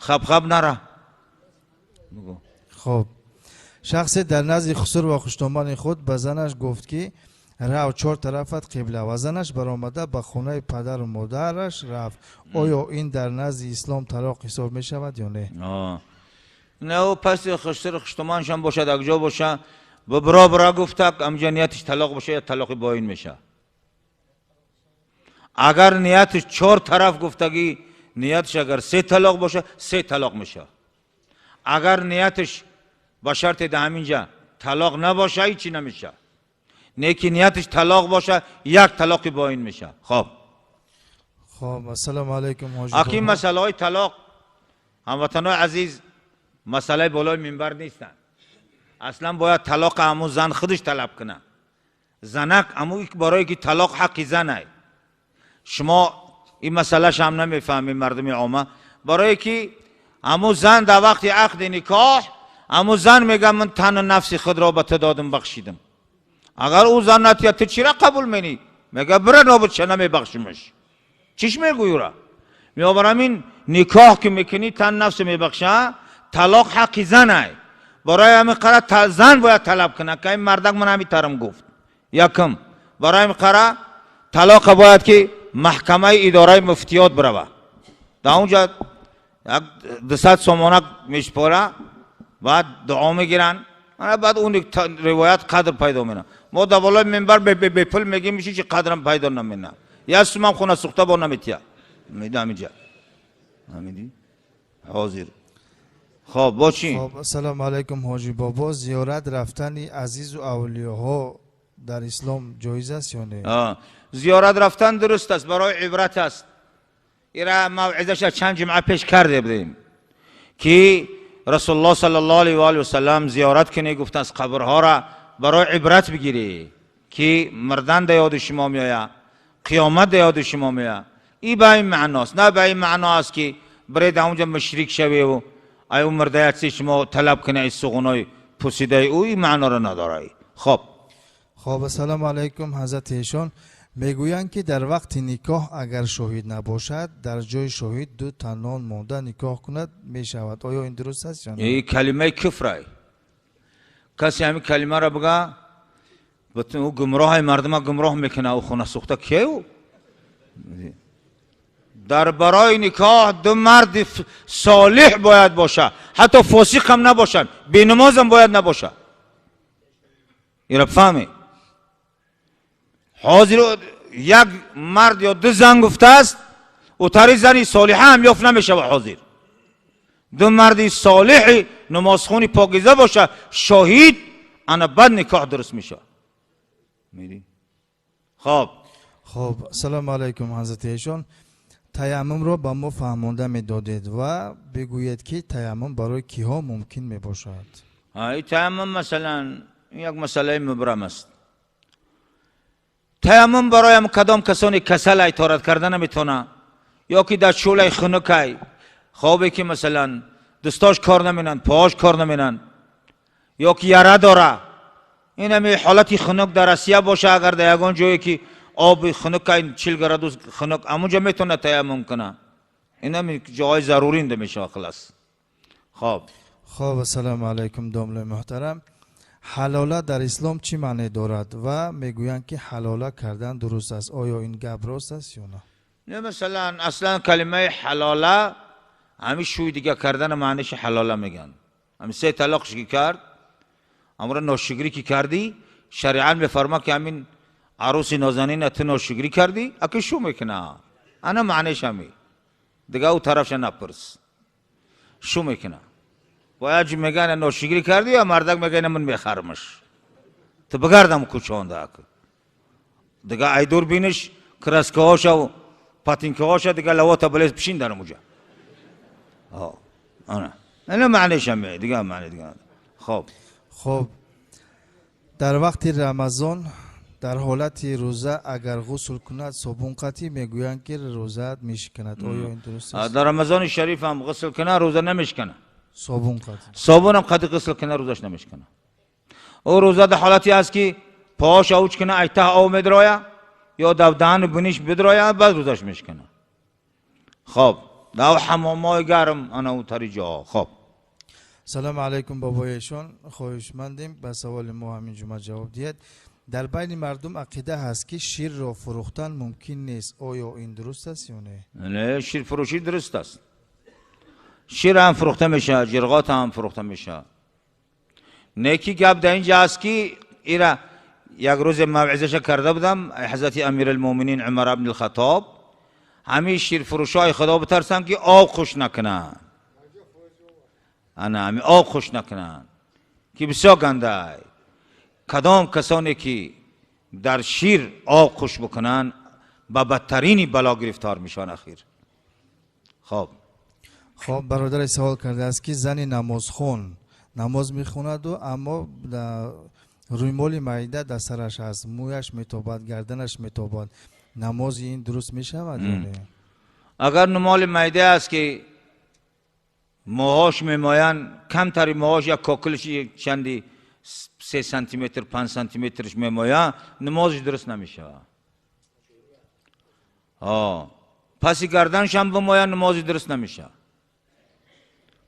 Хаб-хаб нара. Бигӯ. Хоб, шахсе дар назди хусур ва хуштомани худ ба занаш гуфт, ки рав, чор тарафат қибла, ва занаш баромада ба хонаи падару модараш рафт. Оё ин дар назди ислом талоқ ҳисоб мешавад ё не? Не, ӯ паси хусур хуштоманшам бошад, акҷо боша, бро бра гуфтак, амҷа ниятиш талоқ боша, я талоқи боин меша. Агар ниятиш чор тараф гуфтагӣ, ниятиш агар се талоқ боша, се талоқ меша. Агар ниятиш ба шарти да ҳаминҷа талоқ набоша, ҳичи намеша. Не ки ниятиш талоқ боша, як талоқи боин меша. Хоб. Хоб, ассалому алайкум, ҳоҷи Аки бобо. Масъалаҳои талоқ, ҳамватанои азиз, масъалаи болои минбар нестанд. Аслан бояд талоқа ҳамун зан худаш талаб кунад. Занак ҳамун барое ки талоқ ҳаққи занай. Шумо ин масъалаш ҳам намефаҳмед, мардуми омма. Барое ки ҳамун зан дар вақти ақди никоҳ, ҳамун зан мега: ман тану нафси худро ба ту додам, бахшидам. Агар ӯ зан натия, ту чира қабул менӣ? Мега: бира нобуд ша, намебахшимаш. Чиш мегӯй ӯра? Меобарам ин никоҳ ки мекунӣ, тан нафс мебахша, талоқ ҳаққи занай. Барои ҳамин қара зан бояд талаб кунад, ки ин мардак ман ҳамин тарам гуфт. Якум. Барои ҳамин қара талоқа бояд ки маҳкамаи идораи муфтиёт бирава. Дар онҷа як 200 сомонак мешпора, баъд дуо мегиранд. Ана баъд он ривоят қадр пайдо мена. Мо дар болои минбар бепул мегим, миши чи қадрам пайдо намена. Як сумам хона сӯхта бо наметия. Меда ҳаминҷа. Ҳамиди? Ҳозир. Хоб, бо чӣ? Хоб, ассалому алайкум, ҳоҷи бобо. Зиёрат рафтани азизу авлиёҳо дар ислом ҷоиз аст ё не? Зиёрат рафтан дуруст аст, барои ибрат аст. Ира мавъизаша чанд ҷумъа пеш карде будем, ки Расулуллоҳ саллаллоҳу алайҳи ва олиҳи васаллам зиёрат кунӣ гуфтан аз қабрҳоро, барои ибрат бигирӣ, ки мурдан да ёди шумо меояд, қиёмат да ёди шумо меояд. И ба ин маъност, на ба ин маъно аст, ки биред ҳамунҷа мушрик шавеву ай ӯ мурда як чиз шумо талаб кунед, ай суғунои пусидаи ӯ, ин маъноро надорад. Хоб. Хоб, ассалому алайкум, ҳазрати эшон. Мегӯянд, ки дар вақти никоҳ агар шоҳид набошад, дар ҷои шоҳид ду танон монда никоҳ кунад мешавад. Оё ин дуруст аст ё не? Ин калимаи куфрай. Касе ҳамин калимаро бига, ӯ гумроҳи, мардума гумроҳ мекунад. Ӯ хона сӯхта кие ӯ? Дар барои никоҳ ду марди солиҳ бояд боша, ҳатто фосиқам набошанд, бенамозам бояд набоша. Ира фаҳме. Ҳозир як мард ё ду зан гуфтааст, ӯтари зани солиҳа ҳам ёфт намешавад. Ҳозир ду марди солиҳи намозхони покиза боша, шоҳид, ана баъд никоҳ дуруст мешавад. Хоб. Хоб, ассалому алайкум, ҳазрати эшон. Таяммумро ба мо фаҳмонда медодед ва бигӯед, ки таяммум барои киҳо мумкин мебошад? Таяммум, масалан, як масъалаи мубрам аст. Таяммум бароям кадом касоне касалай, торат карда наметавона, ё ки дар чӯлаи хунукай, хобе ки, масалан, дӯстош кор наменанд, поҳош кор наменанд, ё ки яра дора. Ин ҳами ҳолати хунук дар Россия боша, агар дар ягон ҷое ки оби хунукай, 40 градус хунук, ҳамунҷо метавонад таяммум кунад. Ин ҳами ҷоҳои зарурӣ инда мешавад, хилас. Хоб. Хоб, ассалому алайкум, домлаи муҳтарам. Ҳалола дар ислом чӣ маъне дорад ва мегӯянд, ки ҳалола кардан дуруст аст. Оё ин гап рост аст ё на? Не, масалан, аслан калимаи ҳалола ҳамин шӯи дига кардана маъниши ҳалола мегӯянд. Ҳамин се талоқш ки кард, ҳамро ношукрӣ ки кардӣ, шариат мефармад, ки ҳамин арӯси нозанина ту ношукрӣ кардӣ, аки шу мекуна. Ана маъниш ҳами. Дига ӯ тарафша напурс, шу мекуна. Бояд меган ношукрӣ кардӣ, ё мардак мега: ман мехармаш, ту бигардам кӯчонда. Дига айдур биниш, краскаҳоша, патинкаҳоша, дига лавота балез пишин дар муҷа. Ана ина маъниш ҳами, дига маъни дига. Хоб. Хоб, дар вақти Рамазон дар ҳолати рӯза агар ғусл кунад собун қатӣ, мегӯянд, ки рӯзаат мешиканад. Оё ин дуруст аст? Дар Рамазони шариф ҳам ғусл кунад, рӯза намешиканад. Собун қатӣ. Собунам қади ғусл кунад, рӯзаш намешиканад. Ӯ рӯза дар ҳолате аст, ки поҳош авҷ кунад, айтаҳ об медроя ё дар даҳани буниш бидроя, баъд рӯзаш мешиканад. Хоб. дар ҳамомҳои гарм ана тари ҷоҳо. Хоб. Салому алайкум бобоешон, хоҳишмандем ба саволи мо ҳамин ҷумъа ҷавоб диҳед. Дар байни мардум ақида ҳаст, ки ширро фурӯхтан мумкин нест. Оё ин дуруст аст ё не? Не, ширфурӯшӣ дуруст аст. Шир ҳам фурӯхта мешавад, ҷирғот ҳам фурӯхта мешавад. Неки гап дар инҷа аст, ки ира як рӯзе мавъизаша карда будам, ҳазрати Амиралмӯминин Умар ибн Алхатоб, ҳамин ширфурӯшҳои Худо битарсанд, ки об хуш накунанд. Ана ҳамин об хуш накунанд, ки бисёр гандай. Кадом касоне ки дар шир об хуш бикунанд, ба бадтарини бало гирифтор мешаванд ахир. Хоб. Хоб, бародаре савол кардааст, ки зани намозхон намоз мехонаду, аммо рӯймоли майда дар сараш аст, мӯяш метобад, гарданаш метобад, намози ин дуруст мешавад ё не? Агар румоли майда аст, ки мӯҳош мемоянд, камтари мӯҳош, як кокилиш чанди 3 сантиметр, 5 сантиметрш мемоянд, намозиш дуруст намешавад. Паси гарданшам бимоянд, намози дуруст намешавад.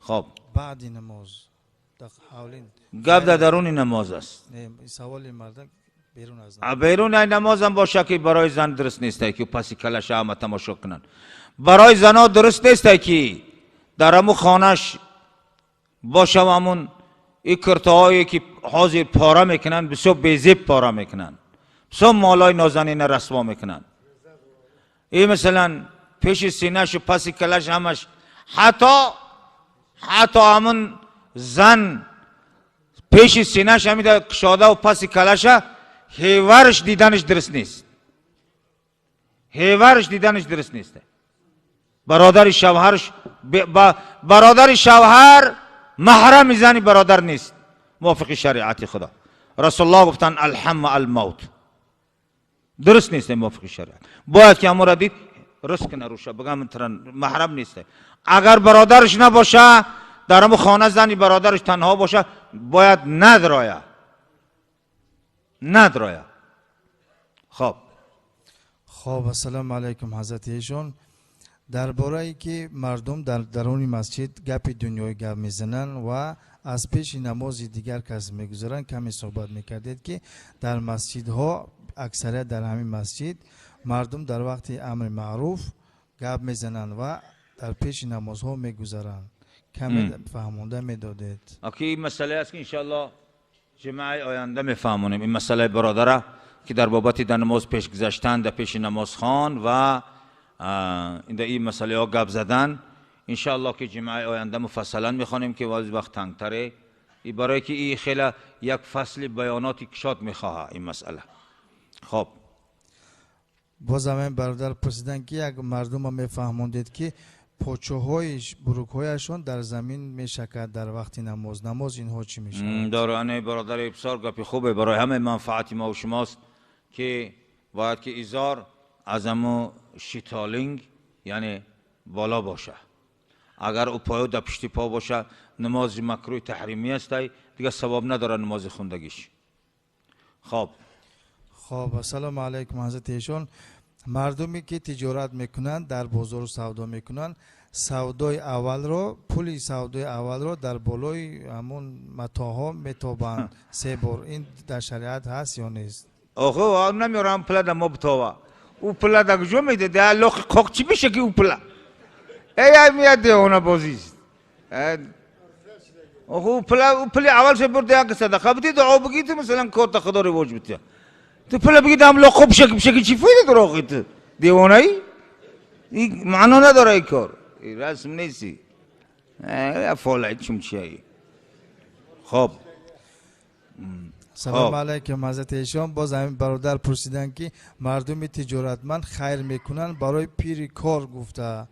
Хоб. Баъди намоз. Гап дар даруни намоз аст. Саволи мардак берун аз Берун ай намозам боша, ки барои зан дуруст нестай, ки паси калаша ҳама тамошо кунанд. Барои зано дуруст нестай, ки дар ҳамун хонаш бошав, ҳамун и куртаҳое ки ҳозир пора мекунанд, бисёр безеб пора мекунанд, бисёр молои нозанина расво мекунанд. И масалан пеши синашу паси калаш ҳамаш, ҳатто ҳамун зан пеши синаш ҳамида кушодаву паси калаша ҳеварш диданаш дуруст нест, ҳеварш диданаш дуруст нест. Бародари шавҳарш, бародари шавҳар маҳрами зани бародар нест мувофиқи шариати Худо. Расулуллоҳ гуфтанд: الحمى الموت. Дуруст нест мувофиқи шариат. Бояд ки ҳамонро дид, рост кина руша, бигам маҳрам нест. Агар бародараш набоша дар ҳамон хона, зани бародараш танҳо боша, бояд надроя, надроя. Хоб. Хоб, ассалому алайкум ҳазрати эшон. Дар борае ки мардум дар даруни масҷид гапи дунёӣ гап мезананд ва аз пеши намози дигар кас мегузаранд, каме суҳбат мекардед, ки дар масҷидҳо, аксарият дар ҳамин масҷид, мардум дар вақти амри маъруф гап мезананд ва дар пеши намозҳо мегузаранд. Каме фаҳмонда медодед. Аки, ин масъалае аст, ки иншоалло ҷумъаи оянда мефаҳмонем ин масъалаи бародара, ки дар бобати дар намоз пеш гузаштан, дар пеши намозхон ва дар ин масъалаҳо гап задан. Иншоалло ки ҷумъаи оянда муфассалан мехонем, ки вази вақт тангтаре, барое ки и хела як фасли баёноти кушод мехоҳа ин масъала. Хоб. Боз ҳамин бародар пурсиданд, ки як мардума мефаҳмондед, ки почоҳои бурукҳояшон дар замин мешакад дар вақти намоз, намоз инҳо чӣ мешавад? Доране бародари, бисёр гапи хубе, барои ҳамаи манфаати мо шумост, ки бояд ки изор аз ҳамо шитолинг, яъне боло боша. Агар ӯ поё дар пушти по боша, намози макрӯҳи таҳримӣ астай, дигар савоб надорад намози хундагиш. Хоб. Хоб, ассалому алайкум ҳазрати эшон. Мардуме ки тиҷорат мекунанд, дар бозору савдо мекунанд, савдои аввалро, пули савдои аввалро дар болои ҳамун матоъҳо метобанд се бор, ин дар шариат ҳаст ё нест? Охо, намеорам пула да мо битова. Ӯ пула да куҷо медиҳад? Лоқи қоқ чӣ меша, ки ӯ пула эй меяд, девона бозист. Охо, ӯ пула, ӯ пули аввал ше бурда, як садақа бидӣ, дуо бигӣ, ту масалан корта Худо ривоҷ битя. Ту пула бигӣ, дам лоқо бишаки бишаки, чӣ фоида дора? Охи, ту девонаӣ? Маъно надора ин кор, расм нести, фолай чумчияи. Хоб. Салому алайкум ҳазрати эшон. Боз ҳамин бародар пурсиданд, ки мардуми тиҷоратманд хайр мекунанд барои пири кор гуфта,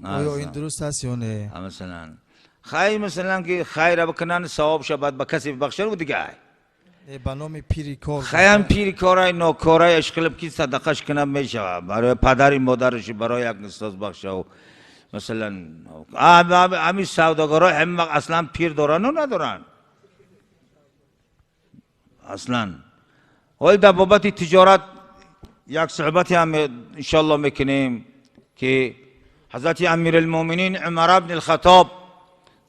оё ин дуруст аст ё не? Масалан хайр, масалан ки хайра бикунанд, савобша баъд ба касе бибахшанд, дига. Ба номи пири кор. Хаям пири корай, нокорай, ишқилиб ки садақаш кунам мешавад барои падари модараш, барои як устоз бахшав. Масалан, ҳамин савдогарҳо ҳама аслан пир дорану надоранд аслан. Ҳоли дар бобати тиҷорат як суҳбате ҳам иншоалло мекунем, ки Ҳазрати Амиралмӯминин Умар ибн Хатоб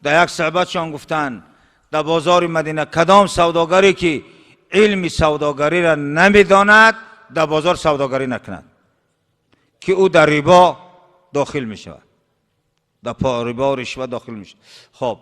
дар як суҳбатшон гуфтанд: дар бозори Мадина кадом савдогаре ки илми савдогариро намедонад, дар бозор савдогарӣ накунад, ки ӯ дар рибо дохил мешавад, дар рибо, ришва дохил мешавад. Хоб.